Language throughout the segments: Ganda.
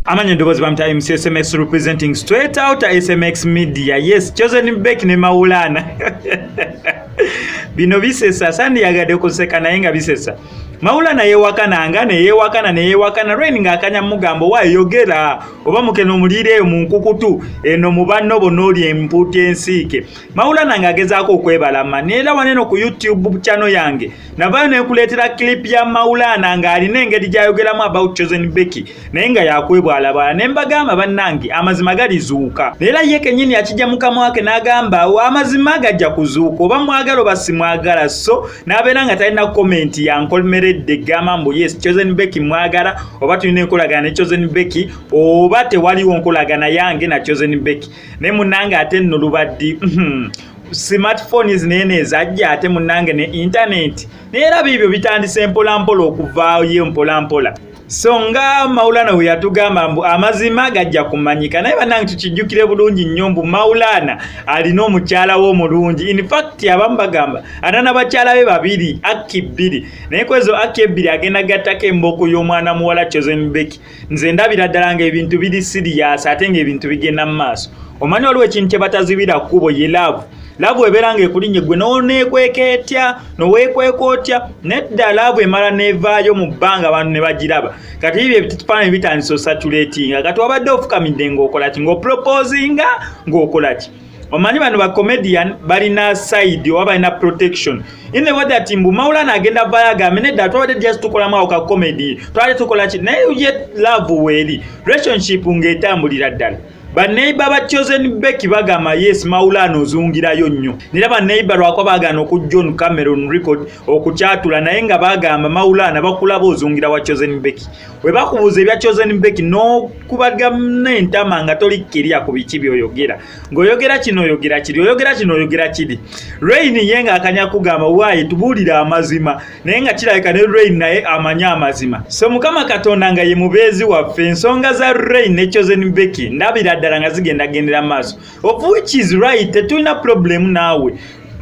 Amanya eddoboozi bamuyita MCSMX, representing straight out SMX Media. Yes, Chosen Becky ne Maulana, bino bisesa. Sandiyagadde kuseka naye nga bisesa. Maulana yeewakana neyewakana neyewakana. Lweni ng'akanya mugambo waayogera oba mukene omuliire eyo mu nkukutu eno mu banno bonna oli empuuta ensiike. Maulana ng'agezaako okwebalama. Neera waneno ku YouTube channel yange navaayo nenkuleetera clip ya Maulana ng'alina engeri gy'ayogeramu about Chosen Becky, naye nga yakwebwalabwala. Ne mbagamba, bannange, amazima galizuuka. Neera ye kennyini akijja mu kamwa ke n'agamba amazima gajja kuzuuka, oba mwagala oba simwagala. So n'abeera nga talina comment yankomeredde gamba mbu yes, Chosen Becky mwagala, oba tulina enkolagana ne Chosen Becky, oba tewaliwo nkolagana yange na Chosen Becky. Naye munnange, ate nno lubaddi smartphones nene ezajja, ate munnange ne internet, naye era biibyo bitandise mpolampola okuvaayo mpolampola. So nga Maulana we yatugamba mbu amazima gajja kumanyika. Naye bannange, tukijjukire bulungi nnyo mbu Maulana alina omukyala we omulungi. In fact, abamu bagamba alina n'abakyala be babiri, akki bbiri, naye kwezo akki ebbiri agenda gattako embooko y'omwana muwala Chosen Becky. Nze ndabira ddala ng'ebintu biri serious, ate ng'ebintu bigenda mu maaso. Omanyi waliwo ekintu kye batazibira kkubo, ye love. Love ebeera ng'ekulinye gwe noneekweka etya, noweekweka otya? Nedda, love emala nevaayo mu bbanga, abantu ne bagiraba. Kati ebyo ebifaananyi bitandise ocirculatinga. Kati wabadde ofukamidde ng'okola ki, ng'oproposinga, ng'okola ki? Omanyi bano ba comedian balina side oba balina protection in the way that mbu Maulana agenda vayo agambe nedda, twabadde just tukolamu awo ka comedy, twali tukola ki, naye ye love weeri, relationship ng'etambulira ddala. Baneighbour ba Chosen Becky bagamba yes, Maulana ozungirayo nnyo. Nera baneighbour lwakuba baagaana okujja on camera, on record, okukyatula, naye nga bagamba Maulana bakulaba ozungira wa Chosen Becky. Bwe bakubuuza ebya Chosen Becky n'okubaga n'entama nga toli kirya ku biki by'oyogera, ng'oyogera kino, oyogera kiri, oyogera kino, oyogera kiri. Rain ye ng'akanya kugamba waayi tubuulire amazima, naye nga kirabika ne Rain naye amanyi amazima. So Mukama Katonda nga ye mubeezi waffe, ensonga za Rain ne Chosen Becky ndabira ddala nga zigendagendera maaso, of which is right. Tetulina problem naawe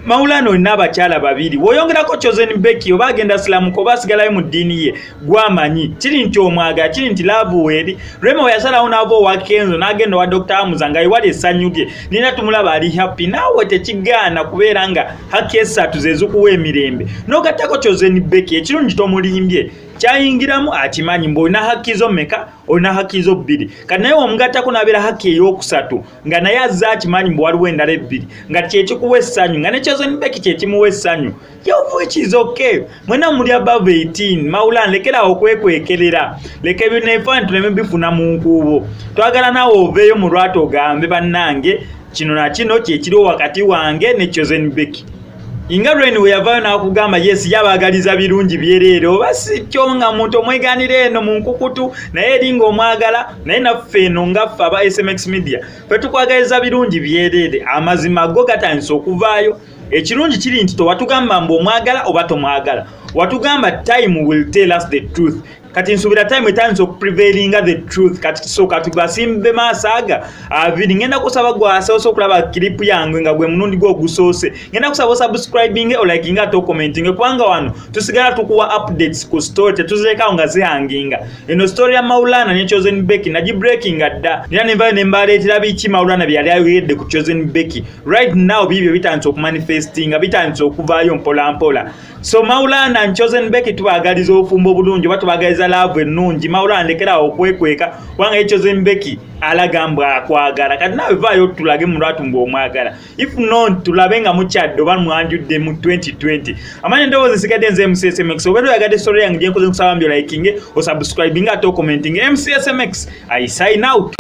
Maulana, olina abakyala babiri, bw'oyongerako Chosen Becky, oba agenda silamuka oba asigalayo mu ddiini ye, gwamanyi. Kiri nti omwagala, kiri nti love weeri. Rema we yasalawo n'ava owa Kenzo n'agenda owa Dr Amuza nga ewali essanyu lye, nina tumulaba ali happy. Naawe tekigaana kubeera nga haki esatu ze zikuwa emirembe n'ogattako Chosen Becky. Ekirungi tomulimbye, kyayingiramu akimanyi mbu olina haki zo mmeka? Olina haki zo bbiri. Kati naye omugattako n'abeera haki ey'okusatu, nga naye azze akimanyi mbu waliwo endala ebbiri, nga kyekikuwa essanyu, nga ne Chosen Becky kyekimuwa essanyu, of which is okay. Mwena muli above 18. Maulana, lekerawo okwekwekerera, leka ebino ebifaananyi tuleme bifuna mu nkuubo. Twagala naawe oveeyo mu lwatu ogambe bannange kino na kino kyekiriwo wakati wange ne Chosen Becky, nga Lweni we yavaayo n'akugamba yes, yabaagaliza birungi byereere, oba si kyo nga muntu omweganira eno mu nkukutu, naye eri ng'omwagala. Naye naffe eno nga ffe aba SMX Media, ffe tukwagaliza birungi byereere. Amazima go gatandise okuvaayo. Ekirungi kiri nti tewatugamba mbu omwagala oba tomwagala, watugamba time will tell us the truth. Kati nsuubira time etandise okuprevailinga the truth. Kati so kati basimbe maaso aga abiri. Ngenda kusaba gwasoose okulaba clip yange nga gwe mulundi gwe ogusoose, ngenda kusaba osubscribinge, olikinga ate ocommentinge, kubanga wano tusigala tukuwa updates ku story, tetuzirekawo nga zihanginga. Eno story ya Maulana ne Chosen Becky nagibreakinga dda, era nenvayo ne mbaleetera biki Maulana bye yali ayogedde ku Chosen Becky. Right now biibyo bitandise okumanifestinga, bitandise okuvaayo mpola mpola. So Maulana, Chosen Becky, tubaagaliza obufumbo obulungi oba tubaagaliza love ennungi. Maulana, lekerawo okwekweka, kubanga ye Chosen Becky alaga mbu akwagala. Kati naawe vaayo tulage mu lwatu mbu omwagala. If not, tulabe nga mukyadde oba mwanjudde mu 2020. Amanya ndowooza nsigadde nze MCSMX. Obeera oyagadde story yange gyenkoze, nkusaba mbi olikinge, osubscribinge ate ocommentinge. MCSMX, I sign out.